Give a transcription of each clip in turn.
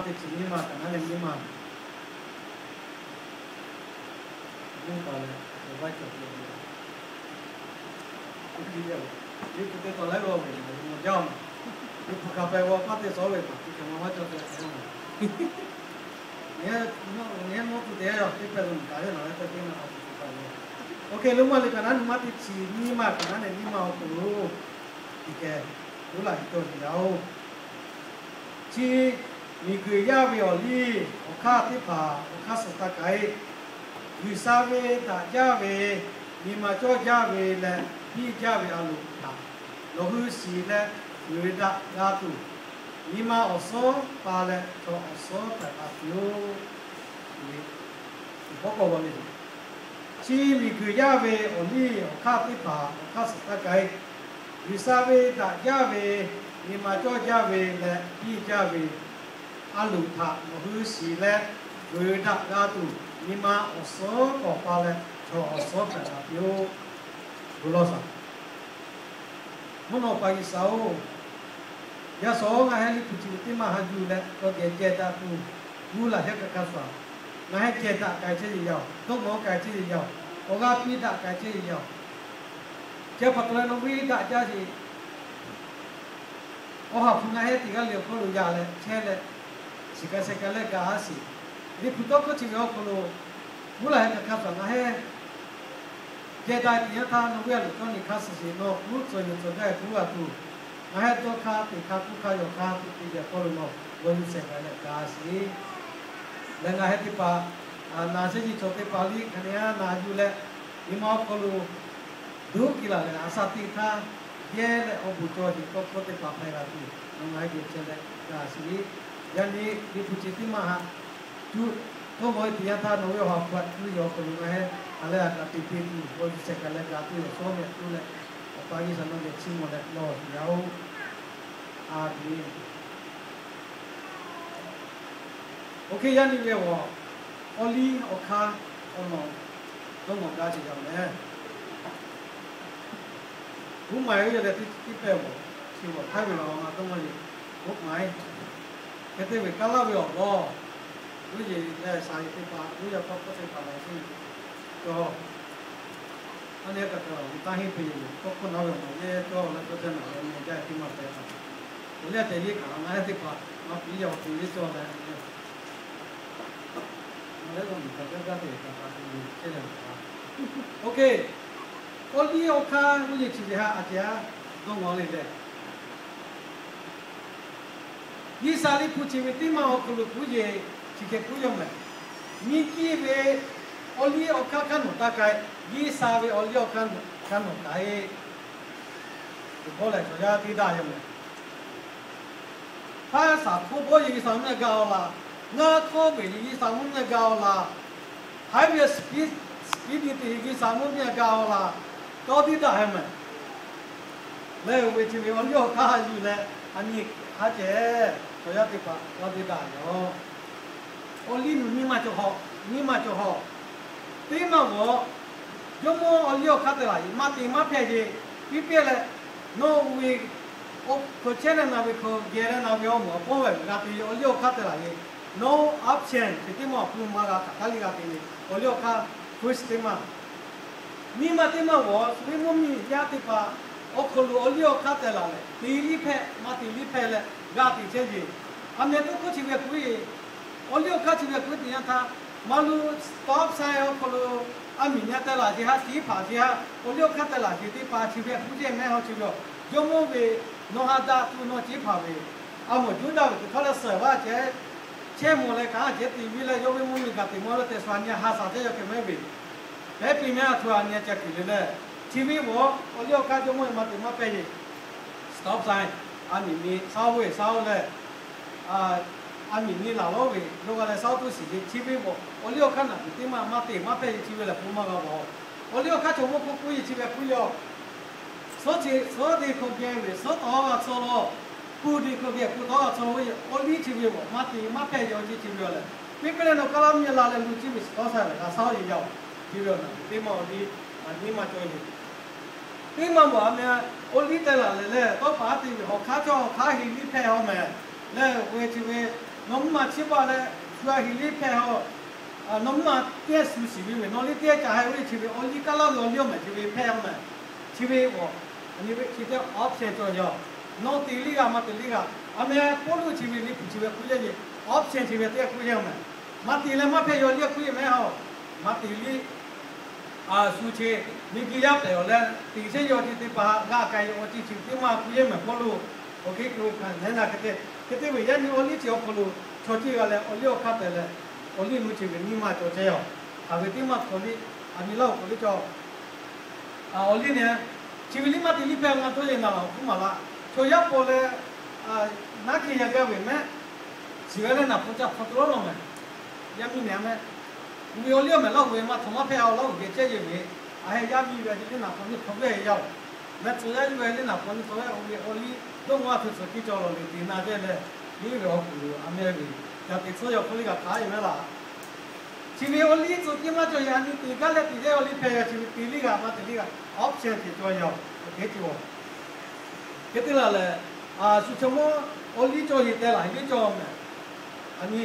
teˇ chi nyiˇ maˬ kaꞈ naˉ leh nyiˇ maˬ, mvuhˇ pa leh awˬ vaˇ cawˬ ve, Liꞈ hpu te tawˍ laiˉ g'awˇ ve, nawˬ jaˇ-oˬ. Liꞈ hpu hk'a pehꞈ g'awˇ paˇ te shawˉ ve, paˍ teˇ hkeh ma vaˇ cawˬ te a te-oˬ. Nyi, nyi mawˇ tuˬ te yaˇ yaw teˇ pehˍ lo kaꞈ yaˇ naˬ leh tawˇ teˇ maˬ a tuˬ te pa ve. Oˇ hk'e lo maˇ liꞈ kaꞈ naˉ nyi maˬ teˇ chi nyiˇ maˬ kaꞈ naˉ leh nyiˇ maˬ awˬ hk'aw lo, teˇ hkeh uˉ laꞈ hiˆ cawˇ ve yaˇ-oˬ. Chi miˬguiˬ yaˇ ve awˬ liˇ awˬ hk'aˇ teˇ hpaˍ awˬ hk'aˇ suh taˇ k'ai. G'uiˬsha ve daꞈ jaˇ ve, nyi ma cawˇ jaˇ ve leh biˇ jaˇ ve a loˍ htaꞈ nawˬ hui shiˍ leh vuiˬ daꞈ g'a tuˬ, nyi ma awˬ suhˉ pa leh chaw awˬ suhˉ hpehꞈ la tuˬ yoˬ. Chi miˬguiˬ yaˇ ve awˬ liˇ awˬ hk'aˇ teˇ hpaˍ awˬ hk'aˇ suh taˇ k'ai. G'uiˬsha ve daꞈ jaˇ ve, nyi ma cawˇ jaˇ ve leh biˇ jaˇ ve a loˍ htaꞈ nawˬ hui shiˍ leh vuiˬ daꞈ g'a tuˬ, nyi ma awˬ suhˉ k'awꞈ pa leh chaw awˬ suhˉ hpehꞈ la tuˬ yoˬ. Bon lawˬ shaˍ. Mvuhˇ naw pa G'uiˬsha-oˬ, yaˇ sawˉ ngaˬ heh Liꞈ hpu chi ve teˇ maˬ ha yuˬ leh k'awꞈ geh ceh daꞈ tuˬ, mvuhˇ laˬ hehˉ hk'a hk'a shuˍ, ngaˬ heh ceh daꞈ k'ai chehˇ ve yaˇ-oˬ, dawˇ mawˬ k'ai chehˇ ve yaˇ-oˬ, awˬ g'aˇ piˇ daꞈ k'ai chehˇ ve yaˇ-oˬ, ceh pa taw leh nawˬ ve daꞈ jaˇ sheˍ. Awˬ ha hpu ngaˬ heh teˇ g'aˇ le awˬ hk'aw lo yaꞈ leh chehˇ leh, shiˍ k'ai sheh k'ai leh gaˬ a sheˍ. Liꞈ hpu tawˇ hkawˇ chi ve awˬ hk'aw lo, mvuhˇ laˬ hehˉ hk'a hk'a shuˍ ngaˬ heh ceh daꞈ tiꞈ yanˇ htaˇ nawˬ ve a loˍ cawˇ nyi hk'aˇ suh sheˍ, nawˬ kuˉ tcuh yuˬ tcuh gaˇ kuˉ g'a tuˬ, ngaˬ heh dawˇ hk'aˇ teꞈ hk'aˇ kuˉ hk'aˇ yawˬ hk'aˇ teˇ ceuˬ hk'aw lo nawˬ g'aw yuˬ sheh k'ai leh gaˬ a sheˍ. Leh ngaˬ heh teˇ hpaˍ, naˬ shehˆ nyi chaw teˇ hpaˍ liˇ hk'aˬ neˇ a naˬ yuˬ leh, nyi ma awˬ hk'aw lo duˉ kiˇ laˬ leh a sha teˇ htaˇ, yehˇ leh awˬ bon cawˬ sheˍ tawˇ hkawˇ teˇ hpaˍ hpehꞈ g'a tuˬ nawˬ ngaˬ heh geh chehˇ leh gaˬ sheˍ. Yaꞈ nyi Liꞈ hpu chi teˇ maˬ ha cuˇ tawˇ mawˬ ve teˇ yanˇ htaˇ nawˬ ve awˬ ha hpu a cuˇ ve awˬ hk'aw lo ngaˬ heh ha leh a kaꞈ teꞈ te tuˬ g'aw yuˬ sheh k'ai leh gaˬ tuˬ yaꞈ shawˉ meh tuˬ leh, Awˬ pa G'uiˬsha nawˬ geh chiˇ mvuh leh lawˬ yaˇ-oˬ. A menˍ. Oˇ hk'e yaˇ nyi ve awˬ, awˬ liˇ awˬ hk'aˇ awˬ nawˬ dawˇ mawˬ gaˇ sheˍ yaˇ meh. Uˉ maˍ ve yaˇ leh teˇ pehˍ awˬ, chi awˬ htaˇ ve laˬ a ma dawˇ mawˬ le. Uˉ maˍ hk'e te ve kaˇ laˇ ve awˬ lawn, uˉ yeˬ leh shaˍ yeˬ teˇ hpaˍ, uˉ yaˇ hk'aw hk'aw teˇ hpaˍ laˬ sheˍ. Cawˬ. A nyi kaꞈ kaꞈ laˬ ve taˇ henˇ te yoˬ. Tawˇ hkawˇ naˬ ve awˬ nawˬ yehˇ cawˇ leh tawˇ caˇ naˬ ve nyi jaˇ teˇ maˬ hpehꞈ taˍ. Awˬ liˇ a tehꞈ yeˇ kaꞈ ngaˬ heh teˇ hpaˍ maˇ piˇ yaˇ awˬ te yeˇ cawˇ leh, ngaˬ lehˉ k'o miˬ kaꞈ gaˇ gaˇ te kaꞈ kaꞈ te ve chehˇ leh, oˇ hk'e, awˬ liˇ awˬ hk'aˇ uˉ yeˬ chi ve ha a ceh a dawˇ mawˬ le leh, G'uiˬsha liꞈ hpu chi ve teˇ maˬ awˬ hk'aw lo kuˉ yeˬ chi hk'e kuˉ yaˇ meh. Miˬ guiˬ ve awˬ liˇ awˬ hk'aˇ hk'aˇ nawˬ taˇ k'ai. G'uiˬsha ve awˬ liˇ awˬ hk'aˇ hk'aˇ nawˬ k'ai. Teˇ hkawˇ lehˬ chaw yaˇ teˇ daꞈ yaˇ meh. Hpaˇ shaˍ hk'oˆ bawˆ yeˬ G'uiˬsha mvuhˇ miˬ gaˬ-oˬ laˬ. Ngaˇ hkawˇ ve yeˬ G'uiˬsha mvuhˇ miˬ gaˬ-oˬ laˬ. Haiˉ ve speed, speed nyi teꞈ yeˬ G'uiˬsha mvuhˇ miˬ gaˬ-oˬ laˬ. Tawˇ teˇ daꞈ yaˇ meh. Leh oˇ ve chi ve awˬ liˇ awˬ hk'aˇ yuˬ leh, a nyi haˉ ceh, chaw yaˇ teˇ hpaˍ tawˇ teˇ daꞈ yaˇ-oˬ. Awˬ liˇ nuˬ nyiˇ maˬ cawˬ hawˬ, nyiˇ maˬ cawˬ hawˬ. Teˇ maˬ g'awˬ, Jawˇmawˇ awˬ liˇ awˬ hk'aˇ te laˬ yeˬ maˇ te maˇ hpehˇ yeˬ. Piˇ pehˇ leh, nawˬ oˇ ve hkawꞈ chehˇ leh na ve hkawꞈ geh leh na ve awˬ moˍ awˬ pawˇ ve g'a te ve awˬ liˇ awˬ hk'aˇ te laˬ yeˬ. No option chi teˇ maˬ awˬ hpu maˇ g'a hk'aˬ hk'aˇ liˇ g'a te ve awˬ liˇ awˬ hk'aˇ first teˇ maˬ. Nyiˇ maˬ teˇ maˬ g'awˬ, suh ve mvuhˇ miˬ yaˇ teˇ hpaˍ awˬ hk'aw lo awˬ liˇ awˬ hk'aˇ tehꞈ laˬ leh, te liˇ hpehꞈ maˇ te liˇ hpehꞈ leh g'a te chehˇ yeˬ. A meh tawˇ hkawˇ chi ve kuˉ yeˬ, awˬ liˇ awˬ hk'aˇ chi ve kuˉ teˇ yanˇ htaˇ, maˇ lu stop sign awˬ hk'aw lo a miˬ nyi tehꞈ laˬ sheˍ haˉ, ciˉ hpaˍ sheˍ haˉ, awˬ liˇ awˬ hk'aˇ tehꞈ laˬ sheˍ teˇ hpaˍ chi ve kuˉ yeˬ mehˇ haw chi ve awˬ, Jawˇmawˇ ve nawˬ ha daꞈ tuˬ nawˬ ciˉ hpaˍ ve, a mawˬ juˇ daꞈ ve teˇ hkawˇ leh suhˍ vaˇ ceh chehˇ mawˬ leh kaꞈ a ceh te viˇ leh yawˇ ve mvuhˇ miˬ gaˬ te maˇ leh tehꞈ sha nyi ha shaˍ ceh yaw hk'e mehˇ ve, pehˉ piˇ mehˇ a htu a nyi ca kuiˬ le leh, chi ve g'awˬ awˬ liˇ awˬ hk'aˇ Jawˇmawˇ ve maˇ te maˇ pehˇ yeˬ. Stop sign, a miˬ nyi shaˉ oˇ ve shaˉ oˇ leh, a miˬ nyi laˬ lawˉ ve yawˇ g'a leh shaˉ oˇ tuˇ shiˍ ve chi ve g'awˬ awˬ liˇ awˬ hk'aˇ naˬ tuˬ teˇ maˬ maˇ te maˇ pehˇ yeˬ chi ve lehˬ hpu maˇ g'a g'awˬ. Awˬ liˇ awˬ hk'aˇ chaw mawˇ hk'oˆ k'oˆ yeˬ chi ve hpu yaˇ-oˬ. Suhˉ chi suhˉ te hkawꞈ geh ve suhˉ tawˉ g'a tcuh lawˬ. Hpu te hkawꞈ geh hpu tawˉ g'a tcuh ve awˬ liˇ chi ve g'awˬ maˇ te maˇ pehˇ yeˬ chi chi ve lehˬ, piˇ pehˇ leh nawˬ kaˇ laˇ mvuhˇ miˬ la leh lu chi ve stop sign leh g'a shaˉ oˇ yeˬ yaˇ-oˬ. Chi ve awˬ naˬ tuˬ teˇ maˬ awˬ liˇ, a nyiˇ maˬ cawˬ yeˬ. Teˇ maˬ bawˬ a meh, awˬ liˇ tehꞈ laˬ leh leh tawˇ paˍ te ve awˬ hk'aˇ cawˬ awˬ hk'aˇ heˍ liˇ hpehˇ haw meh. Leh oˇ ve chi ve Nawˬ mvuhˇ ma chiˇ baˆ leh shu a hiˍ liˇ hpehˇ-oˬ. Nawˬ mvuhˇ ma teˇ shu shiˍ ve ve, nawˬ liˇ teˇ caꞈ haiˬ oˇ ve chi ve awˬ liˇ kaˉ laˇ ve awˬ liˇ awˬ mehˍ chi ve hpehˇ-oˬ mehˍ. Chi ve awˬ, chi teˇ option cawˬ yaˇ-oˬ. Nawˬ teꞈ liˇ g'a maˇ teꞈ liˇ g'a. A meh Pawˇluꞈ chi ve liꞈ hpu chi ve k'oˆ yaˇ ve, option chi ve teˇ k'oˆ yaˇ mehˍ. Maˇ teꞈ leh maˇ hpehˇ ve awˬ liˇ k'oˆ ve mehˍ-oˬ. Maˇ teꞈ liˇ shu chi miˬguiˬ yaˇ pehꞈ-oˬ leh, teꞈ chehˇ yaw chi teˇ hpaˍ g'a k'ai ve awˬ ceuˬ chi teˇ maˇ k'oˆ yehˇ mehˍ Pawˇluꞈ. Awˬ hk'e k'o hkanˍ nehˉ na hk'e te, hk'e te ve yaˇ nyi awˬ liˇ chi awˬ hk'aw lo chaw ceuˬ g'a leh awˬ liˇ awˬ hk'aˇ pehꞈ leh, awˬ liˇ nu chi ve nyiˇ maˇ cawˬ chehˇ-oˬ. Hk'aˬ ve teˇ maˇ hk'aw liˇ, a miˬ laˇ awˬ hk'aw liˇ cawˬ. Awˬ liˇ nehˬ, chi ve liˇ maˇ teꞈ liˇ hpehˇ-oˬ, ngaˬ tawˇ yehˇ naˍ laˬ awˬ hkuiˉ maˍ laꞈ. Chaw yaˇ paw leh, naˉ hkiˇ yaˇ gaˇ ve mehˆ, shiˍ g'a leh naˍ pon ca hk'aw to lawˉ law mehˍ. Yaˇ miˇ nehˬ mehˆ, uˬ ve awˬ liˇ awˬ mehˍ laˇ hoꞈ ve maˇ htaꞈ maˇ hpehˇ-oˬ laˇ hoꞈ geh chehˇ ve mehˍ. A heh yaˇ miˇ ve a liˇ naˍ hk'aw nyi hk'aw ve yaˇ-oˬ. Mehˆ tcuh yaˇ yuˬ ve liˇ naˍ hk'aw nyi hk'aw ve, oˇ ve awˬ liˇ dawˇ ngaw a htu tcuh kiˇ cawˬ lawˬ le teꞈ na ve leh, liˇ ve awˬ kuˬ lo a meh ve, ca teꞈ tcuhˉ yaw hk'oˆ liˇ g'a hk'aˬ ve mehˍ laˇ. Chi ve awˬ liˇ tcuh kiˇ maˇ cawˬ yaꞈ nyi teꞈ gaˇ leh teꞈ leh awˬ liˇ hpehˇ yaˇ chi ve teꞈ liˇ g'a maˇ teꞈ liˇ g'a, option teꞈ cawˬ yaˇ-oˬ. Awˬ hk'e te-oˬ. Hk'e te laˬ lehˬ, shu chaw mawˇ awˬ liˇ cawˬ heˍ teh laˬ heˍ liˇ cawˬ mehˍ. A nyi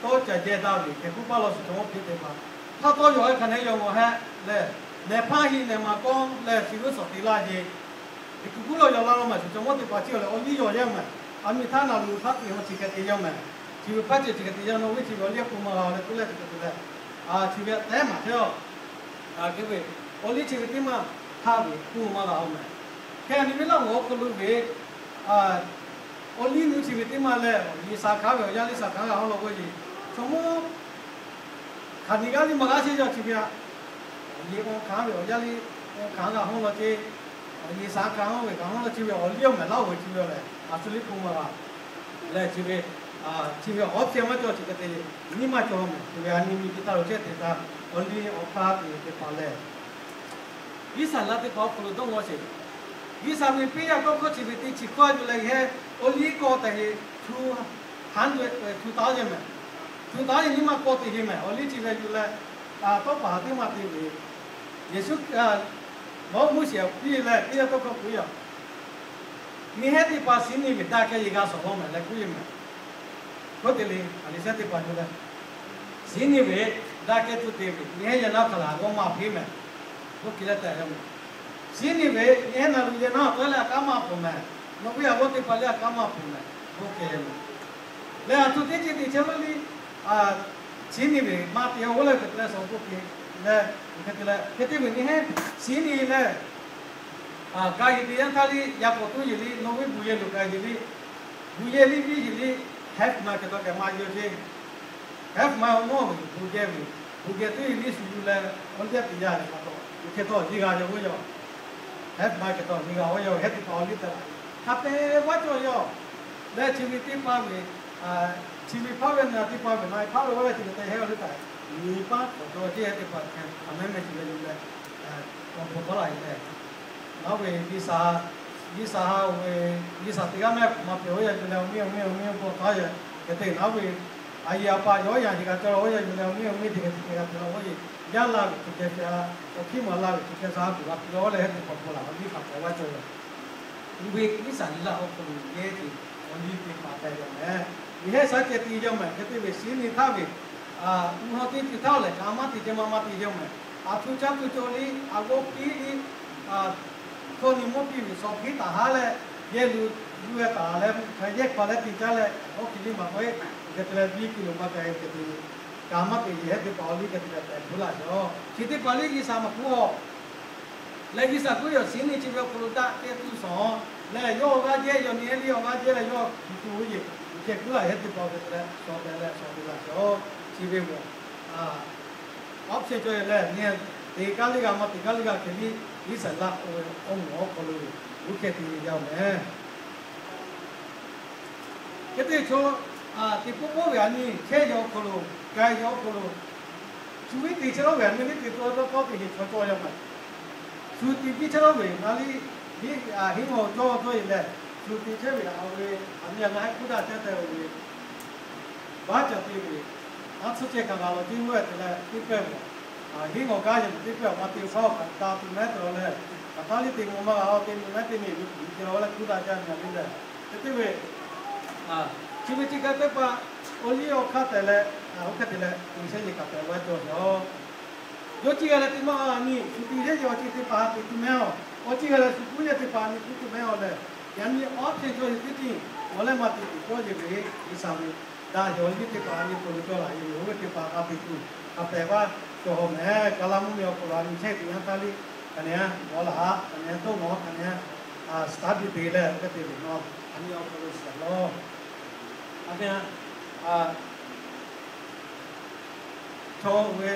tawˇ ca jehˇ daꞈ ve hkeh kuˉ paˇ law shu chaw mawˇ hpehˇ teˇ hpaˍ, hk'aˇ tawˇ yaw-e hk'aˬ nehˬ yaw mawˬ hehˆ lehˬ, nehˬ hpaˇ heˆ nehˬ maˍ kawˇ lehˬ, chi g'uˇ suhˍ teꞈ laˇ jeˬ. Liꞈ hpu kuˉ lo yaw la law mehˍ, shu chaw mawˇ teˇ hpaˍ chi awˬ lehˬ awˬ liˇ yaw yehˇ mehˍ. A miˬ htaˇ naˍ luˬ htaˇ teꞈ ha chi hkeh te yaˇ mehˍ. Chi ve hpaˇ ceuˬ chi hkeh te yaˇ nawˬ ve chi ve awˬ liˇ k'oˆ maˇ g'a leh k'oˆ leh te k'o te leh, chi ve tehˉ maˍ chehˇ-oˬ. Hk'e ve awˬ liˇ chi ve teˇ maˇ htaˇ ve k'oˆ maˇ g'a-oˬ mehˍ. Hk'e a nyi ve laˇ hoꞈ awˬ hk'aw lo ve awˬ liˇ nu chi ve teˇ maˇ lehˬ, G'uiˬsha hkanˍ ve awˬ yaˇ liˇ shaˍ hkanˍ g'a hawˉ law k'oˆ ve, chaw mawˇ hk'aˬ nyi g'aˇ liˇ maˇ g'aˇ chehˇ yaˇ chi ve a, awˬ yeˬ awˬ hkanˍ ve awˬ yaˇ liˇ awˬ hkanˍ g'a hawˉ law ce, awˬ yeˬ shaˍ hkanˍ hawˉ ve g'a hawˉ law chi ve awˬ liˇ awˬ mehˍ laˇ hoꞈ ve chi ve lehˬ, a shu liˇ k'oˆ maˇ g'a lehˬ chi ve, chi ve awˬ hpehˇ maˇ cawˬ chi hk'e te nyiˇ maˇ cawˬ mehˍ. Chi ve a nyi miˬguiˬ htaˇ lo chehˇ te htaˇ, awˬ liˇ awˬ hk'aˇ te ve teˇ hpaˍ lehˬ, Iˉsaˍreˍlaˆ teˇ hpaˍ awˬ hk'aw lo dawˇ ngaw sheˍ. G'uiˬsha ve piˇ yaˇ tawˇ hkawˇ chi ve teˇ chi hkawˇ yuˬ leh yehˇ, awˬ liˇ kawˆ tehꞈ heˆ, htu, htu taˍ yaˇ mehˍ. Htu taˍ yaˇ nyiˇ maˇ kawˆ te heˆ mehˍ. Awˬ liˇ chi ve yuˬ leh, tawˇ paˍ teˇ maˇ te ve, Yeˍsuˆ, Moˉseˍ piˇ leh piˇ yaˇ tawˇ hkawˇ k'oˆ ve yoˬ. Miˬ hehˉ teˇ hpaˍ siˉ nyi ve daꞈ kehˬ yeˬ g'a shawˍ law mehˍ leh k'oˆ ve mehˍ. K'oˆ te le, Hpaˍriˍsehˇ teˇ hpaˍ yuˬ leh, siˉ nyi ve daꞈ kehˬ tuˬ te ve, miˬ hehˉ yehˬ naˉ hk'aˬ laˬ g'awˇ maˇ hpeˇ mehˍ. K'oˆ ki leh tehꞈ yaˇ mehˍ. Siˉ nyi ve miˬ hehˉ naˬ luˬ yehˬ naˉ tawˆ leh a k'aˉ maˇ pfuhˍ mehˍ. Nawˬ ve a g'awˇ teˇ hpaˍ leh a k'aˉ maˇ pfuhˍ mehˍ. K'oˆ ke le, leh a htoꞈ teˇ ceuˬ teꞈ chehˇ ve le, siˉ nyi ve maˇ te a g'awˇ leh hk'e te leh shawˍ k'oˆ ke leh, hk'e te leh hk'e te ve miˬ hehˉ siˉ nyi leh, ka yeˬ te yanˇ htaˇ liˇ yaꞈ k'awꞈ tuˉ yeˬ liˇ nawˬ ve buˬ yehˬ loˬ ka yeˬ liˇ, buˬ yehˬ liˇ viˇ yeˬ liˇ, hehˉ maˇ hk'e taw kehˬ maˇ yawˇ ceˇ. Hehˉ maˇ awˬ nawˉ ve buˬ geh ve, buˬ geh tuˉ yeˬ liˇ shuˍ yuˬ leh awˬ liˇ a teꞈ yaˇ leh pa taw, hk'e taw yeˬ g'a yaˇ oˇ yaˇ. Hehˉ maˇ hk'e taw yeˬ g'a oˇ yaˇ ve hehˉ teˇ hpaˍ awˬ liˇ tehꞈ, hk'a pehꞈ g'aˇ cawˬ yaˇ. Leh chi ve teˇ hpaˍ ve, chi ve hpaˇ ve na teˇ hpaˍ ve na hpaˇ ve g'aˇ leh chi ve tehꞈ hehˉ awˬ liˇ tehꞈ, nyi paˉ k'awꞈ cawˬ ceˇ hehˉ teˇ hpaˍ hk'e hk'aˬ mehˉ mehˉ chi ve yuˬ leh, k'awꞈ bvuhꞈ tawˉ la e tehꞈ. Nawˬ ve G'uiˬsha, G'uiˬsha ha oˬ ve, G'uiˬsha teˇ g'aˇ mehˉ k'awꞈ maˇ pehꞈ oˇ yaˇ yuˬ leh awˬ miˇ awˬ miˇ awˬ miˇ awˬ hpawˇ htaˇ yehˬ hk'e te nawˬ ve, a yeˬ a pa yawˇ yaꞈ yeˬ g'a cawˬ la oˇ yaˇ yuˬ leh awˬ miˇ awˬ miˇ teˇ hk'e teˇ hk'e g'a te la oˇ yeˬ, yaˇ la ve tuˬ ceh te a, awˬ hkiˉ maˬ la ve tuˬ ceh sha tuˬ g'a te la oˇ leh hehˉ teˇ hpaˍ hpawˇ la awˬ liˇ hk'aˬ k'awꞈ g'aˇ cawˬ yaˇ. Uˇ ve Iˉsaˍreˍlaˆ awˬ hk'aw lo yehˇ te awˬ liˇ teˇ hpaˍ tehꞈ yaˇ mehˍ. Miˬ hehˉ shaˉ ceh te yaˇ mehˍ. Hk'e te ve siˉ nyi htaˇ ve, uˇ ha teˇ ceuˬ htaˇ lehˬ, hk'aˬ maˇ te ceh maˇ maˇ te yaˇ mehˍ. A htoꞈ caˇ tuˬ cawˬ liˇ a g'awˇ piˇ liˇ, hkawˇ nyi mawˇ piˇ ve shawˍ hpiˉ taˍ haˉ leh, yehˬ luˬ yuˬ e taˍ leh, hk'aˬ yehˬ hk'aw leh te caˇ leh, awˬ hkiˬ liˇ maˍ k'oˆ e, hk'e te leh biˇ kuiˬ lo maˇ k'ai hk'e te, kaꞈ maˇ te yehˬ hehˉ teˇ hpaˍ awˬ liˇ hk'e te leh tehꞈ hpu laˇ yaˇ. Chi teˇ hpaˍ liˇ G'uiˬsha maˇ hk'oˆ a leh G'uiˬsha k'oˆ ve yoˬ, siˉ nyi chi ve awˬ hk'aw lo daꞈ kehˬ tuˬ shawˍ leh yawˇ awˬ g'aˇ jehˇ, yawˇ nyi ehˉ liˇ awˬ g'aˇ jehˇ leh yawˇ tuˬ tuˬ ve yeˬ, uˬ ceh kuˉ laˇ hehˉ teˇ hpaˍ awˬ hk'e te leh shawˍ tehꞈ leh shawˍ te laˇ yaˇ. Chi ve awˬ option cawˬ e leh nyi, teꞈ kaˉ liˇ g'a maˇ teꞈ kaˉ liˇ g'a hk'e liˇ Iˉsaˍreˍlaˆ oˇ ve awˬ moˍ awˬ hk'aw lo uˉ hkeh te yaˇ mehˍ. Hk'e te chaw, teˇ pawˆ pawˆ ve a nyi chehˇ yaw awˬ hk'aw lo, k'ai yaw awˬ hk'aw lo, shu viˉ teꞈ chehˇ lawˉ ve a nyi liˇ teꞈ to tawˇ teˇ heˍ chaw cawˬ yaˇ mehˍ. Shu teꞈ piˇ chehˇ lawˉ ve na liˇ, hiˉ, hiˉ ngaw cawˇ cawˇ e leh, shu teꞈ chehˇ ve a ve, a nyi a na hehˉ kuˉ daꞈ chehˇ tehꞈ oˇ ve baˆ ca te ve, a tcuhˇ ceh hkanˍ g'a law teˇ g'aˇ te leh teˇ pehˇ ve, hiˉ ngaw kaˇ yaˇ teˇ pehˇ awˬ ma te hk'aˇ hk'aˬ taˍ tuˬ mehˉ te law leh, hk'aˬ taˇ liˇ teˇ mvuh maˇ g'a teˇ mvuh mehˉ teˇ nyi ve kuˬ te law leh kuˉ daꞈ jaˇ nyi a liˇ leh, hk'e te ve, Chi ve chi hk'e teˇ hpaˍ awˬ liˇ awˬ hk'aˇ tehꞈ leh, oˇ hk'e te leh G'uiˬsha yehˬ kaꞈ pehꞈ g'a cawˬ ve yoˬ. Yawˇ chi g'a leh teˇ maˇ a nyi shu ti heˆ yawˇ chi teˇ hpaˍ ha peꞈ tuˬ mehˍ aˬ. Awˬ chi g'a leh shu kuˉ yehˬ teˇ hpaˍ a nyi kuˉ tuˬ mehˍ aˬ leh, yaꞈ nyi awˉ hpehꞈ cawˇ yehˬ teˇ ceuˬ awˬ leh maˇ te tuˬ cawˇ yehˬ ve G'uiˬsha ve daꞈ yehˬ awˬ liˇ teˇ hpaˍ a nyi hk'aw lo cawˇ laˬ yehˬ ve oˇ ve teˇ hpaˍ ha peꞈ tuˬ hk'a pehꞈ g'a cawˬ mehˍ. Kaˍlaˇ mvuhˇmiˬ awˬ hk'aw lo a nyi chehˇ tuˬ yanˇ htaˇ liˇ hk'aˬ nehˬ a g'awˬ laˬ haꞈ, hk'aˬ nehˬ a dawˇ nawˬ, hk'aˬ nehˬ a study te leh hk'e te ve naw, a nyi awˬ hk'aw lo shiˍ laˇ. A nehˬ a chaw ve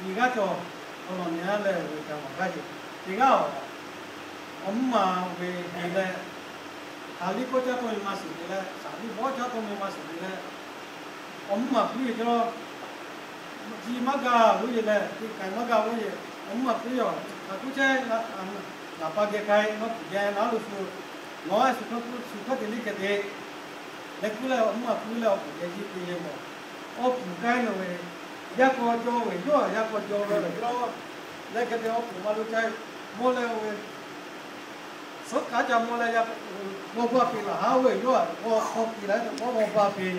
nyi g'aˇ cawˬ awˬ lawn nyi a leh ve kaꞈ maˬ g'aˇ cawˬ teˇ g'aˇ aˬ, awˬ mvuhˇ maˬ ve nyi leh, haˍ liˇ kawˇ caˇ tawˇ ve maˇ shiˍ te leh, shaˍ liˇ bawˆ caˇ tawˇ ve maˇ shiˍ te leh, awˬ mvuhˇ maˬ puiˉ ve cawˇ, ji maˇ gaˬ g'uˇ yehˬ leh, te k'ai maˇ gaˬ g'uˇ yehˬ, awˬ mvuhˇ maˬ puiˉ yaˬ. Hk'aˬ kuˉ chehˇ, ngaˬ pa geh k'ai maˇ puˬ geh naˉ lo shu, nawˬ a shu hk'aˇ kuˉ shu hk'aˇ te liˇ hk'e te leh kuˉ leh awˬ mvuhˇ maˬ puiˉ leh awˬ puˍ geh jiˇ te yehˬ mawˬ. Awˬ puˍ k'ai nawˬ ve, yaˇ k'aw jaw ve yawˇ a yaˇ k'aw jaw ve lehˬ cawˇ, leh hk'e te awˬ puˍ maˇ lo chehˇ, mawˇ leh oˇ ve suhˉ k'aˉ ca mawˇ leh yaˇ g'awˇ baˇ piˇ laˬ haˉ oˇ ve yawˇ a g'awˇ hk'aw piˇ laˬ ve teˇ k'awˇ g'awˇ baˇ piˇ.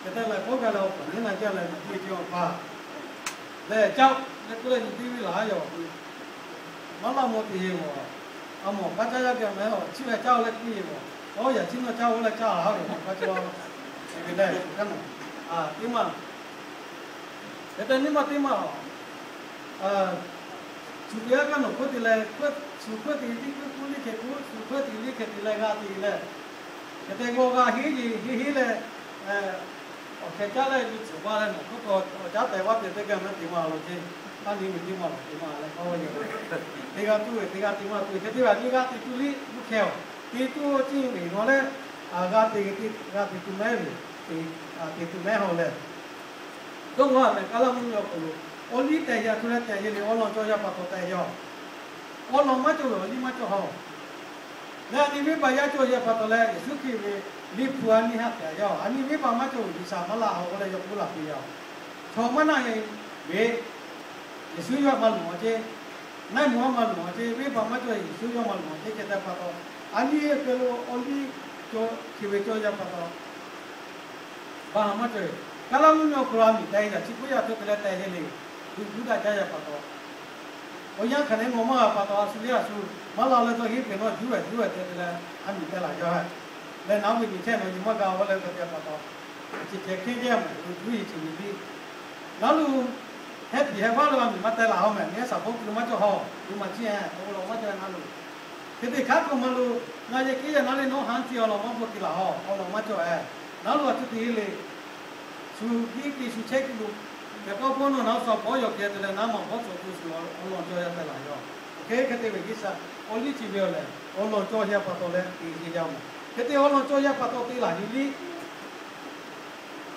Hk'e te leh k'awˇ gaˬ leh awˬ puˍ nyiˉ na jaˇ leh naˬ piˇ ve awˬ pa lehˬ caˇ leh kuˉ leh nyi teˇ ve laˬ haˉ yaˬ awˬ pu maˇ laˇ mawˇ te yehˬ mawˬ. A mawˬ k'aˉ caˇ yaˇ geh mehˍ aˬ, chi ve caˇ leh piˇ yehˬ mawˬ. Awˬ yaꞈ chi nawˬ caˇ oˇ leh caˇ laˬ haˉ ve awˬ pa cawˇ ve lehˬ, kaꞈ nawˬ teˇ maˇ hk'e te nyiˇ maˇ teˇ maˇ aˬ, shu teˇ g'aˇ kaꞈ nawˬ hk'oˆ te leh, shu hk'oˆ te tiˉ kuˉ kuˉ liˇ hkeh kuˉ, shu hk'oˆ te liˇ hkeh te leh g'a te leh, hk'e te g'aw g'a henˉ yeˬ henˉ henˉ leh, awˬ hkeh caˇ leh nyi tcuhˍ baˇ leh nawˬ hk'oˆ k'o awˬ caˉ tehꞈ vaˇ te teˇ g'aˇ maˇ te maˇ law ceˇ. Maˇ nyi ve teˇ maˇ laˬ te maˇ leh k'aw ve yoˬ. Teˇ g'aˇ tuˬ ve teˇ g'aˇ te maˇ tuˬ ve hk'e te ve nyiˇ g'aˇ te tuˬ liˇ g'uˇ hkeh aˬ, te tuˬ awˬ ciˇ ve naw leh, g'a te ve teˇ g'aˇ te tuˬ mehˉ ve, te tuˬ mehˉ haw leh, dawˇ g'aw a mehˍ. Kaˍlaˇ mvuhˇmiˬ awˬ hk'aw lo awˬ liˇ tehˬ yaꞈ tuˬ leh tehˬ yehˬ le awˬ lawn cawˇ yaˇ pa taw tehˬ yaˇ. Awˬ lawn maˇ cawˬ ve awˬ liˇ maˇ cawˬ haw. Leh a nyi venˇbaˆ yaˇ cawˇ yaˇ pa taw leh Yeˍsuˆ Hkriꞈ ve liꞈ hpu a nyi haꞈ tehˬ yaˇ. A nyi venˇbaˆ maˇ cawˬ ve G'uiˬsha maˇ laˇ haw k'oˆ leh yawˇ k'oˆ laˬ piˇ yaˇ. Chaw maˇ na e ve Yeˍsuˆ yawˇ maˇ luˬ a ceˇ. Naˆ mvuhˇ maˇ luˬ a ceˇ. Venˇbaˆ maˇ cawˬ ve Yeˍsuˆ yawˇ maˇ luˬ a ceˇ. Hk'e te pa taw, a nyi hk'e lo awˬ liˇ cawˇ hk'e ve cawˇ yaˇ pa taw baˬ ha maˇ cawˬ ve. Kaˍlaˇ mvuhˇmiˬ awˬ hk'aw lo a miˬ tehˬ yaꞈ chi k'oˆ yaˇ hto te leh tehˬ yehˬ le, Yuˇdaꞈ jaˇ yaˇ pa taw, awˬ yanˇ hk'aˬ nehˬ ngawˬ maˇ g'a pa taw, a shu le a shu maˇ la leh dawˇ heˆ peuˬ nawˇ juˇ ve juˇ ve te te leh a miˬ tehˬ laˬ yaˇ. Leh naˉ ve miˬ chehˇ nawˬ nyi maˇ g'a a leh hk'e te pa taw, chi ceh hkehˇ jehˇ maˬ lo juˇ yeˬ chi ve liˇ. Naˉ lo heh piˍ heh vaˇ lo a miˬ maˇ tehˬ laˬ haw mehˍ. Nehˉ shaˍ hpawˇ kuiˬ maˇ cawˬ haw, kuiˬ maˬ ciˇ a awˬ lawn maˇ cawˬ e naˉ lo. Hk'e te hk'aˉ k'o maˇ lo, ngaˬ yehˬ kehˉ yehˬ naˉ le nawˉ haˉ ti awˬ lawn maˇ bvuhꞈ te laˬ haw, awˬ lawn maˇ cawˬ e. Naˉ lo a cuˇ te le, shu biˇ te shu chehˇ kuiˬ lo, hk'e k'awꞈ hpawˇ nawˬ naˉ shu a bawˉ yaw kehˬ te leh naˉ maˬ bawˉ cawˬ tuˬ shu awˬ lawn cawˬ yaˇ tehˬ laˬ yaˇ. Hk'e hk'e te ve G'uiˬsha awˬ liˇ chi ve awˬ lehˬ awˬ lawn cawˬ yaˇ pa taw leh te heˆ yaˇ mawˬ. Hk'e te awˬ lawn cawˬ yaˇ pa taw te laˬ heˆ liˇ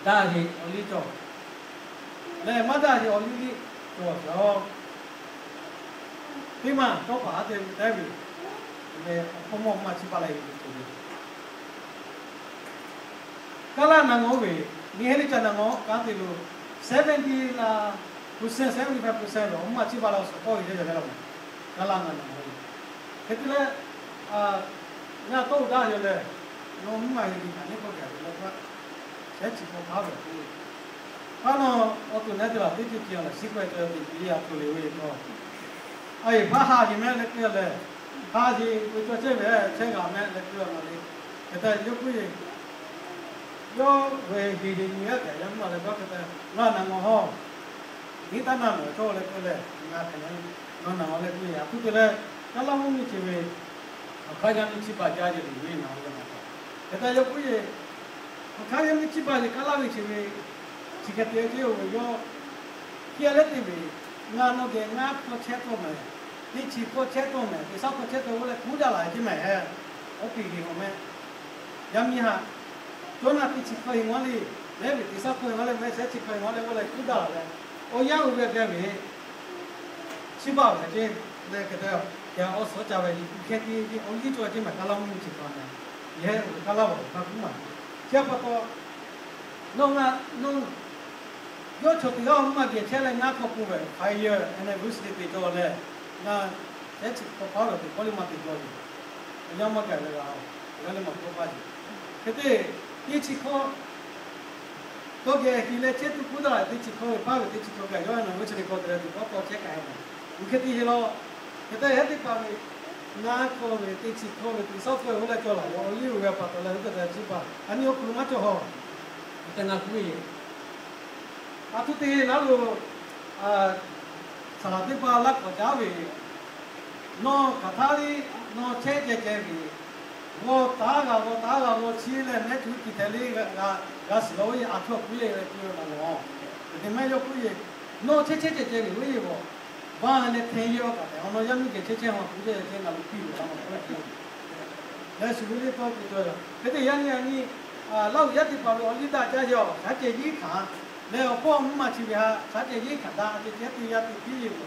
daꞈ heˆ awˬ liˇ cawˬ lehˬ maˇ daꞈ heˆ awˬ liˇ liˇ cawˬ shaˍ. Teˇ maˬ tawˇ paˍ haˉ te tehˉ ve, awˬ hpawˇ mawˇ maˇ chi pa leh ve cawˬ ve Kaˍlaˇ naˍ ngawˬ ve, nyi heˆ liˇ ca naˍ ngawˬ kanˉ te lo, seventy la percent, seventy five percent lo maˇ chi pa leh awˬ suhˍ k'awˇ ve yaˇ yaˇ leh laˇ mehˍ. Kaˍlaˇ naˍ ngawˬ ve, hk'e te leh, ngaˬ tawˇ uˬ daꞈ yaˇ leh, nawˬ mvuhˇ maˬ heˍ ve kaꞈ neˇ k'awꞈ gaˬ ve leh kaꞈ, shehˉ chi k'awꞈ paˉ ve k'o, paˉ nawˬ awˬ to nehˉ te laˬ teˇ ceuˬ ceuˬ a lehˬ shiˉ k'awehˇ cawˬ te piˇ a to le ve k'o, a yeˬ hpaˇ ha yeˬ mehˆ leh keu lehˬ, ha yeˬ ve cawˬ chehˇ ve chehˇ g'a mehˆ leh keu a na le. Hk'e te yawˇ k'oˆ yeˬ, yawˇ ve heˍ heˍ nyi g'aˇ kaꞈ yaˇ mvuhˇ maˬ leh dawˇ hk'e te, ngaˬ naˍ ngawˬ haw, nyi taˇ naˍ nawˬ cawˇ leh keu lehˬ ngaˬ hk'e le, nawˬ naˍ ngawˬ leh keu yeˬ a tuˬ te leh, Kaˍlaˇ mvuhˇ miˬ chi ve awˬ hk'aˇ yaˇ miˇ chi baˬ jaˇ yeˬ le ve naˍ ngawˬ leh ngaˬ kaꞈ, hk'e te yawˇ k'oˆ yeˬ, awˬ hk'aˇ yaˇ miˇ chi baˬ yeˬ Kaˍlaˇ ve chi ve, chi hk'e te ceh oˇ ve yawˇ hk'e leh te ve, ngaˬ nawˬ geh ngaˇ hkawˇ chehˇ tawˆ mehˍ, teˇ chi hkawˇ chehˇ tawˆ mehˍ, teˇ shaˉ hkawˇ chehˇ tawˆ oˇ leh kuˉ daꞈ laˬ ceˇ mehˍ. Awˬ piˍ heˍ awˬ meh, yaˇ miˇ haꞈ, cawˇ naˆ teˇ chi hkawˇ heˍ ngaw le, lehˉ ve teˇ shaˉ hkawˇ heˍ ngaw leh mehˍ, shehˉ chi hkawˇ heˍ ngaw leh oˇ leh kuˉ daꞈ laˬ leh, awˬ yanˇ oˇ ve geh ve chi baˬ ve ceˇ leh hk'e te, yaꞈ awˬ suhˉ ca ve hk'e te ve awˬ liˇ cawˬ ceˇ mehˍ. Kaˍlaˇ mvuhˇ miˬ chi pa mehˍ, yehˬ Kaˍlaˇ baˬ hk'a kuˉ maˬ. Chi pa taw, nawˬ ngaˬ nawˬ yawˇ chaw teˇ g'aˇ mvuhˇ maˬ geh chehˇ leh ngaˇ hkawˇ k'oˆ ve hk'a yehˬ anniversary te cawˬ leh, ngaˬ shehˉ chi hkawˇ paˉ ve teˇ hkawˇ liˇ maˇ te cawˬ ve, awˬ yanˇ maˇ gaˬ leh g'a, g'a leh maˇ k'oˆ paˇ ve. Hk'e te Teˇ chi hkawˇ, tawˇ geh hi leh chehˇ tuˬ kuˉ daꞈ, teˇ chi hkawˇ ve paˇ ve teˇ chi hkawˇ kaꞈ yawˇ na g'uˇ chi teˇ hkawˇ te leh tuˬ k'awꞈ k'awꞈ chehˇ kaꞈ ve. Uˬ hk'e te hi law, hk'e te yaˇ teˇ hpaˍ ve, ngaˇ hkawˇ ve teˇ chi hkawˇ ve tuˬ suhˉ hkawˇ ve oˇ leh cawˬ laˬ ve awˬ liˇ oˬ ve pa taw leh oˇ hk'e te chi hpaˍ a nyi awˬ hk'aw lo maˇ cawˬ haw. Hk'e te ngaˬ kuˉ ve, a htoꞈ te naˉ lo, saˍ laˍ teˇ hpaˍ laˇ k'awꞈ caˉ ve, nawˬ hk'aˬ htaˇ liˇ nawˬ chehˇ ceh ceh ve, g'aw taˉ g'a g'aw taˉ g'a g'aw chi leh mehˉ tuˬ kiˬ hpehꞈ le, g'a suhˍ la oˇ ve a htoꞈ kuˉ ve leh piˇ ve laˬ lawˬ. Hk'e te maˇ yawˇ kuˉ ve, nawˬ chehˇ chehˇ ceh ceh ve oˇ ve g'aw, vaˇ leh hk'e yawˇ kaꞈ tehꞈ a nawˬ yaˇ miˇ geh chehˇ chehˇ haw kuˉ ceh ceh ngaˬ lo piˇ ve laˬ lawˬ. Leh shuˍ ve le tawˇ kuˬ cawˬ yaˬ hk'e te yaˇ nyi a nyi, Laˇ huˍ yaˇ teˇ hpaˍ ve awˬ liˇ daꞈ jaˇ yawˇ shaˉ ceh yiˉ hkanˍ leh awˬ hpawˇ mvuhˇ ma chi ve haꞈ shaˉ ceh yiˉ hkanˍ daꞈ ceh ceh teˇ yaˇ teˇ piˉ yeˬ ve,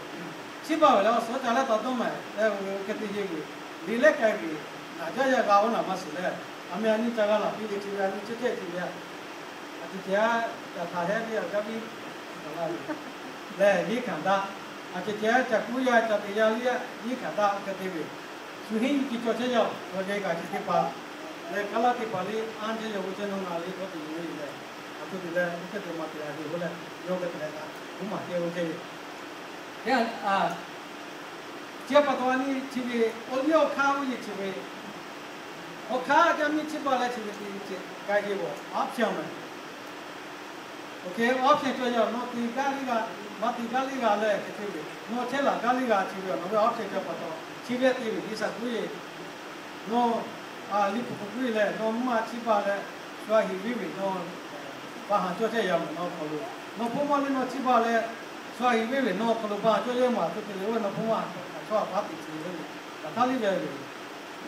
chi baˬ ve leh awˬ suhˉ ca leh taw dawˇ maˬ leh oˇ ve hk'e te yeˬ ve, liꞈ lehˉ k'ai ve, naˬ jaˇ yaˇ g'a oˇ naˬ maˇ shiˍ leh, a meh a nyi ca g'a laˬ piˇ ve chi ve a nyi chehˇ chehˇ chi ve, a ceh ceh a, ca htaꞈ hehˉ ve a gaˇ piˇ lehˬ yiˉ hkanˍ daꞈ, a ceh ceh ca kuˉ yaˇ ca te yaˇ liˇ yiˉ hkanˍ daꞈ hk'e te ve, shu henˇ yuˬ tiˇ cawˬ chehˇ yaˇ, awˬ geh kaꞈ chi teˇ hpaˍ leh kaˉ laˇ teˇ hpaˍ liˇ anˇ chehˇ yaˇ g'uˇ chehˇ nawˇ na liˇ kawˇ tuˬ yoˬ ve lehˬ, a htoꞈ te leh oˇ hk'e te maˍ te a ve k'oˆ leh, yawˇ hk'e te leh kaꞈ k'oˆ maˍ chehˇ ve oˇ hk'e ve, chi pa taw a nyi chi ve awˬ liˇ awˬ hk'aˇ oˇ yeˬ chi ve, awˬ hk'aˇ yaˇ miˇ chi baˬ leh chi ve te ceh k'ai ve awˬ option meh. Oˇ hk'e option cawˬ yaˇ nawˬ te gaˇ liˇ g'a, maˇ te gaˇ liˇ g'a leh hk'e te ve, nawˬ chehˇ laˬ gaˇ liˇ g'a chi ve awˬ nawˬ ve option cawˬ pa taw chi ve te ve G'uiˬsha kuˉ yeˬ, nawˬ liꞈ hpu hk'aw kuˉ yeˬ leh nawˬ mvuhˇ ma chi baˬ leh shu a heˍ viˉ ve nawˬ pa haˍ cawˇ chehˇ yaˇ meh nawˬ hk'aw lo, nawˬ hpawˇ mawˇ liˇ nawˬ chi baˬ leh shu a heˍ viˉ ve nawˬ hk'aw lo pa haˍ cawˇ yehˇ maˬ a htoꞈ te leh oˇ ve nawˬ hpawˇ mawˇ a hk'aw kaꞈ chaw a paˉ te chi ve le, kaꞈ htaˇ liˇ ve ve,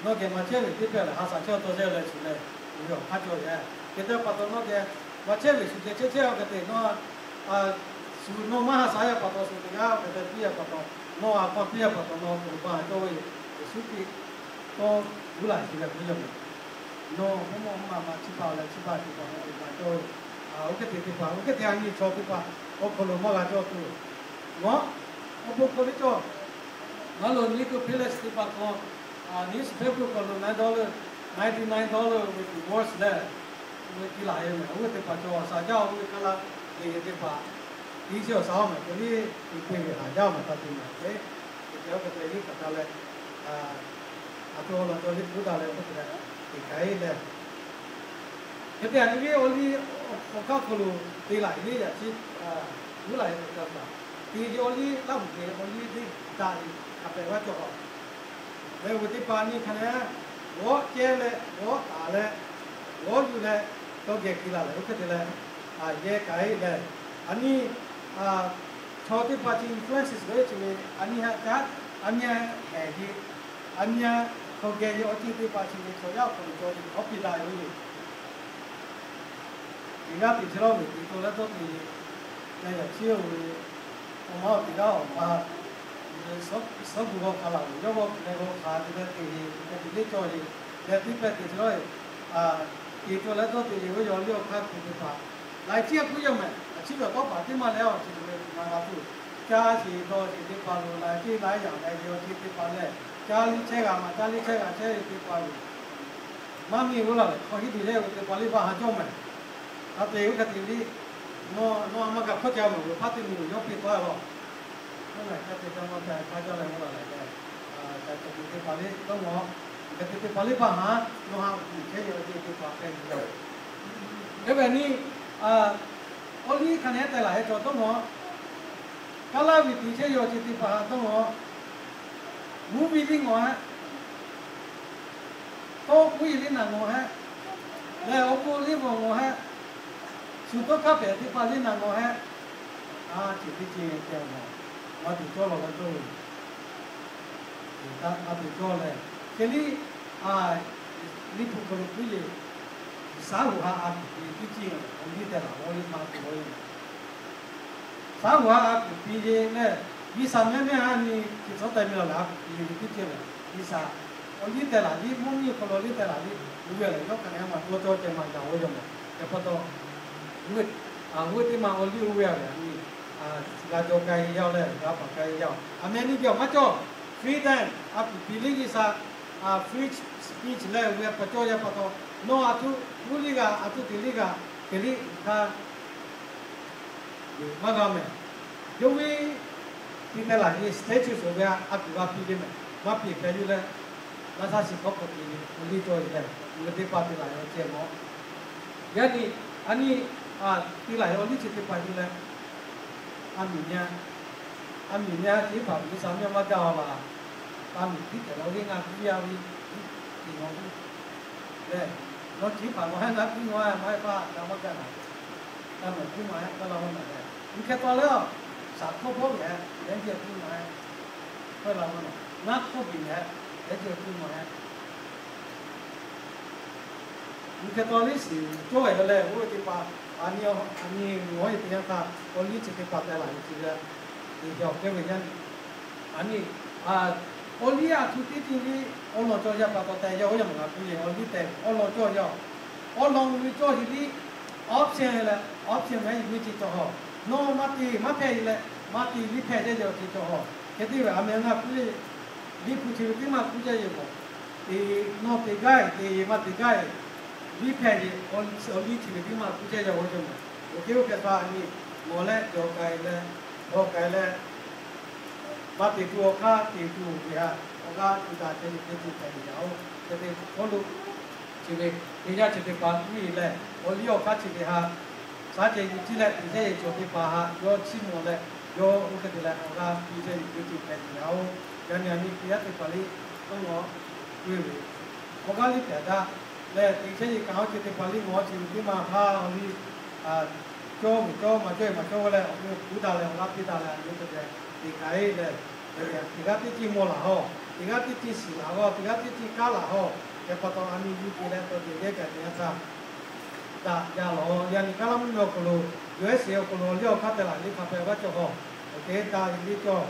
nawˬ geh maˍ chehˇ ve teˇ pehˇ lehˬ ha shaˍ chehˇ tawˇ chehˇ leh shuˍ leh, oˇ ve awˬ hk'aˇ cawˬ yaˇ. Hk'e te pa taw nawˬ geh maˍ chehˇ ve shuˍ ceh chehˇ chehˇ a hk'e te nawˬ, shuˍ nawˬ maˇ ha shaˍ yaˇ pa taw shuˍ teˇ g'aˇ hk'e te piˇ a pa taw, nawˬ a hk'aw piˇ a pa taw nawˬ hk'aw lo pa haˍ cawˇ ve, Yeˍsuˆ Hkriꞈ tawˇ guˇ laˬ chi ve a hk'e yaˇ meh. Nawˬ hpawˇ mawˇ mvuhˇ ma ma chi baˬ leh chi baˬ chi baˬ nawˬ hk'aw lo pa cawˇ ve, oˇ hk'e te teˇ hpaˍ oˇ hk'e te a nyi chaw teˇ hpaˍ awˬ hk'aw lo maˇ g'a cawˇ tuˬ, ngaˬ awˬ bon hk'aw liˇ cawˇ. Ngaˬ lo newspaper page teˇ hpaˍ hk'aw, newspaper hk'aw lo nine dollar, ninety nine dollar ve rewards leh, oˇ ve piˇ laˬ ve meh. Oˇ ve teˇ hpaˍ cawˬ shaˍ jaˇ oˇ ve kaˉ laˇ ve teˇ hpaˍ, tiˇ chi awˬ shaˍ oˇ meh te liˇ te ve haˍ jaˇ meh ta te meh te, te ceh oˇ hk'e te liˇ kaꞈ taˇ leh, a htoꞈ ma cawˬ liˇ k'oˆ daꞈ leh oˇ hk'e te leh, te k'ai leh, hk'e te a nyi ve awˬ liˇ awˬ hk'aˇ hk'aw lo te laˬ ve yaꞈ chi, uˉ laˬ ve kaꞈ, te ve awˬ liˇ Laˇ huˍ ve awˬ liˇ teˇ daꞈ ve hk'a pehꞈ g'a cawˬ a. Leh oˇ ve teˇ hpaˍ nyi hk'a leh, g'awˇ ceh leh g'awˇ taˍ leh, g'awˇ yuˬ leh, tawˇ geh kiˬ laˬ leh oˇ hk'e te leh, yehˇ k'ai leh, a nyi chaw teˇ hpaˍ chi influences ve chi ve a nyi haꞈ caˉ, a nyi hehˍ ve, a nyi hk'aw geh ve awˬ ceuˬ teˇ hpaˍ chi ve chaw yaˇ awˬ hk'aw lo cawˬ ve hk'awꞈ piˇ daꞈ ve yoˬ. Teˇ g'aˇ teꞈ chehˇ lawˇ ve teꞈ tawˇ leh tawˇ te ve, leh yaꞈ chi oˇ ve, awˬ ma awˬ teꞈ g'aˇ awˬ pa, suhˉ gu g'aw hk'a laˬ ve yawˇ g'aw leh g'aw hk'a te leh te ve, te ve teˇ cawˇ ve, leh teˇ pehˇ teꞈ chehˇ lawˇ ve, teꞈ tawˇ leh tawˇ te ve oˇ yaw liˇ awˬ hk'aˇ hkui teˇ hpaˍ, laiˬ ciˇ a hkuiˉ yaˇ meh a ciˉ ve tawˇ paˍ teˇ maˇ leh awˬ ceuˬ ve tuˬ na g'a tuˬ, caˇ sheˍ dawˬ sheˍ teˇ hpaˍ lo laiˬ ciˇ laiˉ yaꞈ leh ve awˬ ceuˬ teˇ hpaˍ leh, caˇ liˇ chehˇ g'a maˬ caˇ liˇ chehˇ g'a chehˇ ve teˇ hpaˍ ve maˇ miˇ g'uˇ laˬ leh hk'aw hiˉ te leh ve teˇ hpaˍ liˇ vaˇ ha cawˇ meh. Hk'a te oˇ hk'a te liˇ, nawˬ nawˬ a ma kaꞈ hkawˇ ca mawˬ ve hpaˇ teˇ miˬ guiˬ yawˇ piˇ tawˆ a lawˬ. Oˇ lehˬ hk'a te ca maˇ ca hk'a jaˇ leh g'uˇ laˬ leh, ca cawˬ ve teˇ hpaˍ liˇ dawˇ mawˬ, hk'e te teˇ hpaˍ liˇ vaˇ ha, nawˬ ha uiˍ chehˇ ve awˬ ceuˬ teˇ hpaˍ hpehꞈ ve yoˬ. Hk'e ve nyi, awˬ liˇ hk'a nehˉ teh laˬ heh cawˬ dawˇ mawˬ, kaˉ laˇ ve tiꞈ chehˇ ve awˬ ceuˬ teˇ hpaˍ dawˇ mawˬ, movie liˇ ngawˬ hehˆ, tawˇ k'uˉ yeˬ liˇ naˬ ngawˬ hehˆ, leh awˬ bon liˇ bvuhꞈ ngawˬ hehˆ, shu tawˇ hk'aˇ pehˍ teˇ hpaˍ liˇ naˬ ngawˬ hehˆ, a ceuˬ teˇ ceuˬ ceh mawˬ, maˇ tuˬ cawˇ lawˬ leh dawˇ ve, a tuˬ cawˇ leh, hk'e liˇ, liˇ hpu hk'aw lo k'uˉ yeˬ, Saˉ hoꞈ ha a kuˬ pi teˇ ceuˬ, awˬ liˇ teh laˬ awˬ liˇ hk'a tuˬ ve Saˉ hoꞈ ha a kuˬ pi ve lehˬ, G'uiˬsha mehˉ mehˉ ha nyi hk'e tcuhˉ teh mi laˬ leh a kuˬ pi ve teˇ ceuˬ lehˬ, G'uiˬsha awˬ liˇ teh laˬ liˇ mvuhˇ miˬ hk'aw lo liˇ teh laˬ liˇ, oˇ ve lehˬ yawˇ hk'a nehˉ ma tawˇ cawˇ ceh ma yaꞈ oˇ yaw meh. Hk'e pa taw, g'uˇ teˇ ma awˬ liˇ oˇ ve a lehˬ, g'a jaw k'ai yaˇ leh g'a paˍ k'ai yaˇ-oˬ, a meh nyi geh awˬ maˇ cawˇ. Free time a kuˬ pi liˇ G'uiˬsha free speech leh ve pa cawˇ yaˇ pa taw, nawˬ aˬ htoꞈ uˉ liˇ g'a, aˬ htoꞈ te liˇ g'a, hk'e liˇ htaˇ maˇ g'a mehˍ. Yawˇ ve teˇ teh laˬ ve statute ve a kuˬ g'a piˇ ve mehˍ. Maˇ piˇ hpehꞈ yuˬ leh, laˇ htaˇ shiˍ hkawˉ hk'aw te ve awˬ liˇ cawˇ ve leh, ngaˬ hui teˇ hpaˍ te laˬ ve awˬ ceuˬ mawˬ. Yaˇ nyi, a nyi, te laˬ ve awˬ liˇ chi teˇ hpaˍ yuˬ leh, a miˬ nyi, a miˬ nyi teˇ hpaˍ G'uiˬsha mehˆ maˇ gaˇ a laˬ. A miˬ tiˉ hpehꞈ la ve ngaˬ piˇ a ve, iˉ, iˉ, leh, nawˬ chi hpaˍ maˇ heˆ, ngaˬ piˇ maˇ heˆ, maˇ heˆ, paˇ g'a maˇ gaˇ naˍ. Kaꞈ nawˬ piˇ maˇ heˆ, kaꞈ la maˇ naˍ leh, mvuhˇ hkeh taw leh, shaˍ hkawˇ bawˆ ve hehꞈ, lehˉ jehˬ piˇ maˇ heˆ, hkawˇ la maˇ naˍ. Ngaˇ hkawˇ biˬ ve hehꞈ, lehˉ jehˬ piˇ maˇ heˆ. Mvuhˇ hkeh taw liˇ shiˍ cawˇ ve leh, oˇ ve teˇ hpaˍ, a nyi, a nyi mvuhˇ haw e teˇ yanˇ htaˇ, awˬ liˇ chi teˇ hpaˍ teh laˬ ve chi ve, teˇ hkeh awˬ kehˉ ve yaˇ nyi, a nyi, awˬ liˇ aˬ htoꞈ teˇ ceuˬ liˇ awˬ lawn cawˇ yaˇ pa taw tehꞈ yaˇ oˇ yaˇ maˬ ngaˬ piˇ ve awˬ liˇ tehꞈ awˬ lawn cawˇ yaˇ. Awˬ lawn ve cawˇ sheˍ liˇ, option leh option mehˍ yuˬ ve ce cawˬ haw. Nawˬ maˇ te maˇ hpehꞈ e leh, maˇ te liˇ hpehꞈ jaˇ yaˇ ce cawˬ haw. Hk'e te ve a mehˍ ngaˬ piˇ ve, liˇ hpu chi ve teˇ maˇ kuˇ jaˇ yaˇ mawˬ. Te, nawˬ te gaˇ e, te maˇ te gaˇ e, liˇ hpehꞈ ve, awˬ liˇ chi ve teˇ maˇ kuˇ jaˇ yaˇ oˇ yaˇ mawˬ. Oˇ hk'e oˇ hk'e htaꞈ a nyi, mawˬ leh cawˬ k'ai leh, hawˬ k'ai leh, maˇ te tuˬ awˬ hk'aˇ te tuˬ ve htaꞈ awˬ g'aˇ tuˬ daꞈ chehˇ ve teˇ ceuˬ hpehꞈ ve yaˇ oˬ. Hk'e te Pawˇluꞈ chi ve, Hkriꞈ yaˇ chi teˇ hpaˍ uˉ e leh, awˬ liˇ awˬ hk'aˇ chi ve htaꞈ shaˉ ceh yuˬ ciˇ leh, teꞈ chehˇ yehˬ cawˬ teˇ hpaˍ htaꞈ yawˇ chiˇ mvuh leh, yawˇ oˇ hk'e te leh awˬ g'aˇ piˇ chehˇ ve teˇ ceuˬ hpehꞈ ve yaˇ oˬ. Yaꞈ nyi a nyi Hkriꞈ yaˇ teˇ hpaˍ liˇ, oˇ nawˬ, oˇ ve, awˬ g'aˇ liˇ hpehꞈ daꞈ leh, teꞈ chehˇ yehˬ kaꞈ awˬ ceuˬ teˇ hpaˍ liˇ mawˬ a chi ve teˇ maˇ hpaˇ awˬ liˇ cawˇ ve cawˇ, maˇ cawˇ ve maˇ cawˇ ve leh, awˬ hk'e kuˉ daꞈ leh awˬ g'aˇ piˇ daꞈ leh a nyi teˇ geh teꞈ k'ai leh, teˇ g'aˇ teˇ ceuˬ mawˬ laˬ haw, teˇ g'aˇ teˇ ceuˬ shiˍ laˬ haw, teˇ g'aˇ teˇ ceuˬ kaˉ laˬ haw. Hk'e pa taw a nyi yuˬ te leh tawˇ te geh kaꞈ teˇ yanˇ htaˇ daꞈ jaˇ lawˬ. Yaꞈ nyi Kaˉlaˇ mvuhˇmiˬ awˬ hk'aw lo, U S A awˬ hk'aw lo awˬ liˇ awˬ hk'aˇ teh laˬ liˇ hk'a pehꞈ g'aˇ cawˬ haw. Awˬ hk'e daꞈ ve liˇ cawˬ,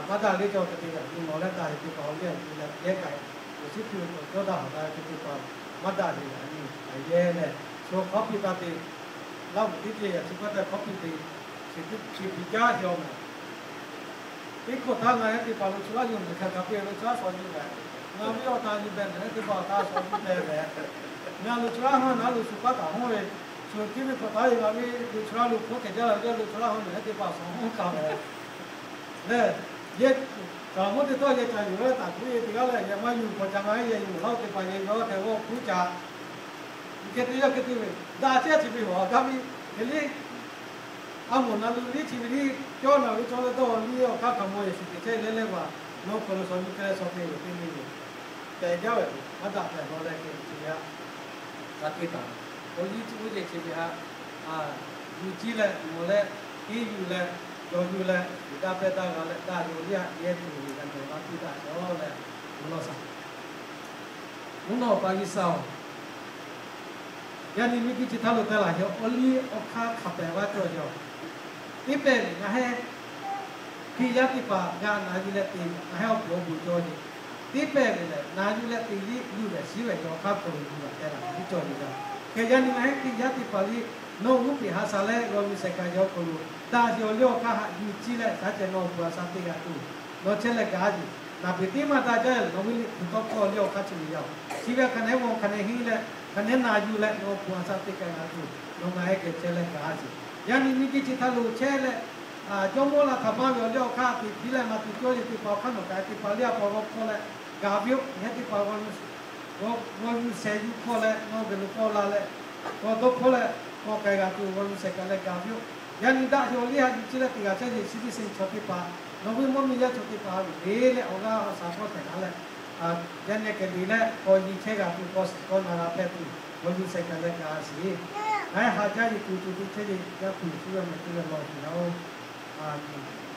maˇ daꞈ liˇ cawˬ hk'e te ve a nyi mawˬ leh daꞈ ve teˇ hpaˍ awˬ liˇ a yuˬ leh yehˇ k'ai, awˬ suˉ hpiˇ ve k'awꞈ cawˇ daꞈ haw daꞈ ve teˇ hpaˍ, maˇ daꞈ ve a nyi k'ai yehˇ leh, shu hk'awˉ piˇ taˇ te, laˇ vuˬ teˇ ceuˬ yaꞈ chi hk'aˇ tehꞈ hk'awˉ piˇ te, chi teˇ ceuˬ piˇ jaˇ yaw mehˍ. Teˇ hkawˇ htaˇ ngaˬ yaˇ teˇ hpaˍ lo chaw laˇ yuˬ mehˍ hk'a kaꞈ piˇ lo chaw laˇ sawˍ yuˬ leh, ngaˬ ve awˬ htaꞈ yuˬ beh mehˍ teˇ hpaˍ awˬ htaꞈ sawˍ yuˬ beh leh, ngaˬ lo chaw laˇ haˉ naˉ lo shu paˉ taˍ hawˉ ve, shu tiˉ ve hk'awꞈ htaˇ e ngaˬ ve lo chaw laˇ lo hkawˉ hkeh jaˇ la jaˇ lo chaw laˇ haˉ mehˍ teˇ hpaˍ sawˍ hawˉ kaꞈ leh, leh, yehˇ, caˍ mvuhˇ teˇ tawˇ yehˇ caˍ yuˬ leh taˍ kuˉ e teˇ g'aˇ leh yehˇ maˇ yuˬ hk'awꞈ ca ngaˬ yehˇ yuˬ laˇ teˇ hpaˍ yehˇ yawˇ hk'e g'awˇ kuˉ ca. Hk'e te yaˇ hk'e te ve, daꞈ chehˇ chi ve awˬ gaˇ piˇ hk'e liˇ, a mawˬ na lu liˇ chi ve liˇ cawˇ na ve cawˇ leh dawˇ liˇ awˬ hk'aˇ hkaoˍ maw Yeˍsuˆ Hkriꞈ chehˇ leh leh g'a, nawˬ hk'aw lo sawˍ yuˬ hk'e leh sawˍ te ve teˇ nyi ve, pehˬ jaˇ ve, maˇ daꞈ pehˬ law leh hk'e chi ve a, g'a te taˍ. Awˬ liˇ chi oˇ ceuˬ chi ve htaꞈ yuˬ ciˇ leh mawˬ leh, tiˉ yuˬ leh, jawˬ yuˬ leh, yuˬ daˇ pehˇ daˇ g'a leh daˇ ve awˬ liˇ htaꞈ yehˇ tuˬ ve g'a cawˬ g'a piˇ daꞈ ve leh, mvuhˇ lawˇ shaˍ. Mvuhˇ naw pa G'uiˬsha-oˬ, yaˇ nyi miˇ guiˇ chi htaˇ lo teh laˬ ve awˬ liˇ awˬ hk'aˇ hk'a pehꞈ g'aˇ cawˬ ve yoˬ. Teˇ pehˍ ve ngaˬ hehˉ Hkriꞈ yaˇ teˇ hpaˍ g'a na yuˬ leh te, ngaˬ hehˉ awˬ pon awˬ bon cawˇ ve. Teˇ pehˍ ve lehˬ na yuˬ leh te liˇ yuˬ lehˬ shiˉ ve awˬ hk'aˇ hk'aw lo yuˬ laˬ teh laˬ ve cawˬ ve yoˬ. Hk'e yaˇ nyi ngaˬ hehˉ Hkriꞈ yaˇ teˇ hpaˍ liˇ nawˬ g'uˇ peꞈ ha sha leh g'aw yuˬ shehˍ kaꞈ yaw hk'aw lo daꞈ ve awˬ liˇ awˬ hk'aˇ htaꞈ yuˬ ciˇ leh shaˉ ceh nawˬ awˬ pon a sha teˇ g'aˇ tuˬ nawˬ chehˇ leh gaˬ a yeˬ. Naˬ peˍ teˇ maˇ daꞈ jaˇ leh nawˬ ve liꞈ hpu tawˇ hkawˇ awˬ liˇ awˬ hk'aˇ chi ve yaˇ-oˬ, chi ve hk'aˬ nehˉ mawˬ hk'aˬ nehˉ henˇ leh hk'aˬ nehˉ na yuˬ leh nawˬ awˬ pon a sha teˇ g'aˇ tuˬ nawˬ ngaˬ hehˉ geh chehˇ leh gaˬ a yeˬ. Yaˇ nyi miˇ guiˇ chi htaˇ lo chehˇ leh, jawˇmawˇ la htaꞈ maˇ ve awˬ liˇ awˬ hk'aˇ teꞈ piˇ leh maˇ te cawˇ yeˬ teˇ hpaˍ awˬ hk'aˇ nawˬ kaꞈ teˇ hpaˍ liˇ a pa g'aw hk'aw leh gaˬ ve yoˬ. Hehˉ teˇ hpaˍ g'aw yuˬ shehˍ yuˬ hk'aw leh nawˬ geh lo k'aw la leh, k'aw dawˇ hkawˇ leh k'aw k'ai g'a tuˬ g'aw yuˬ shehˍ kaꞈ leh gaˬ ve yoˬ. Yaˇ nyi daꞈ ve awˬ liˇ htaꞈ yuˬ ciˇ leh teˇ g'aˇ chehˇ yeˬ citizen chaw teˇ hpaˍ, nawˬ ve mvuhˇ miˬ yaˇ chaw teˇ hpaˍ ve leh awˬ g'aˇ awˬ shaˍ hkawˇ hpehꞈ la leh, yaˇ nyi kehˬ le leh k'aw nyi chehˇ g'a tuˬ k'aw shiˍ k'aw na g'a hpehꞈ tuˬ g'aw yuˬ shehˍ kaꞈ leh gaˬ a sheˍ. Ngaˬ hui haꞈ jaˇ yeˬ tuˬ tuˬ te chehˇ yeˬ yaˇ hpu Yeˍsuˆ ve awˬ meh teˇ g'aˇ lawˬ tuˬ yoˬ. A menˍ.